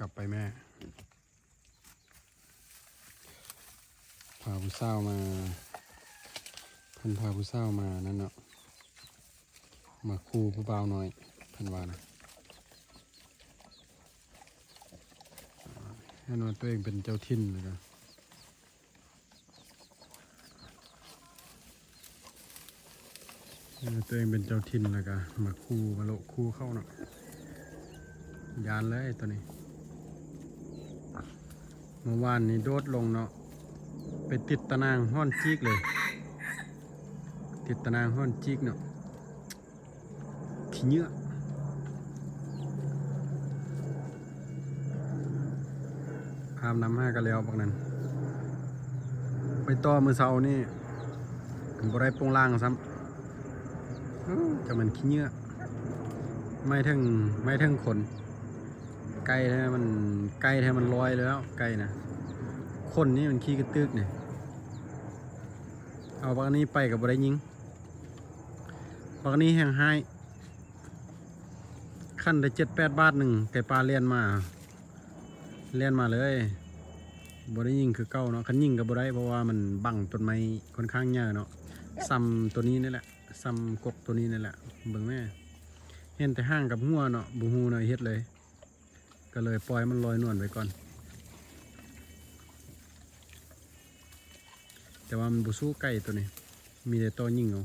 ກັບໄປແມ່. ພາຜູ້ສາວມາ ເພິ່ນພາຜູ້ສາວມານັ້ນເນາະ ມາຂູ່ຜູ້ບ່າວນ້ອຍ ເພິ່ນວ່ານະ ເຫັນວ່າຕົວເອງເປັນເຈົ້າຖິ່ນ ແລ້ວກໍ ເອີ ຕົວເອງເປັນເຈົ້າຖິ່ນ ແລ້ວກະມາຂູ່ ມາໂລະຂູ່ເຂົາເນາະ ຢ້ານເລີຍໂຕນີ້. ເມື່ອວານນີ້ໂດດລົງເນາະ ໄປຕິດຕາໜ່າງຮ້ອນຈີກເລີຍ ຕິດຕາໜ່າງຮ້ອນຈີກເນາະ. ຂີ້ເຫຍື້ອ ອາບນ້ຳຫາກະແລ້ວບັກນັ້ນ ໄປຕໍ່ມື້ເຊົ້ານີ້ບໍ່ໄດ້ໂປງລ່າງຊ້ຳ. ເອີ ຈະແມ່ນຂີ້ເຫຍື້ອ ໄໝ້ເຖິງ ໄໝ້ເຖິງຂົນ ໄກ່ແທ້ມັນ ໄກ່ແທ້ມັນລອຍແລ້ວ ໄກ່ນະ ຂົນນີ້ມັນຂີ້ກະຕຶກນີ້. ເອົາບັກນີ້ໄປກໍບໍ່ໄດ້ຍິງ ບັກນີ້ແຮງຮ້າຍ ຄັນໄດ້ເຈັດແປດບາດໜຶ່ງ ໄກ່ປ່າແລ່ນມາ ແລ່ນມາເລີຍ ບໍ່ໄດ້ຍິງຄືເກົ່າເນາະ. ຄັນຍິງກໍບໍ່ໄດ້ ເພາະວ່າມັນບັງຕົ້ນໄມ້ຂ້ອນຂ້າງໃຫຍ່ເນາະ ສ່ຳໂຕນີ້ນີ້ແຫຼະ ສ່ຳກົກໂຕນີ້ນີ້ແຫຼະ. ເບິ່ງແມ້ ເຫັນແຕ່ຫາງກັບຫົວເນາະ ບໍ່ຮູ້ແນວເຮັດເລີຍ ກໍເລີຍປ່ອຍມັນລອຍນວນໄວ້ກ່ອນ. ແຕ່ວ່າມັນບໍ່ສູ້ໄກ່ໂຕນີ້ ມີແຕ່ຕໍ່ຍິງເອົາ.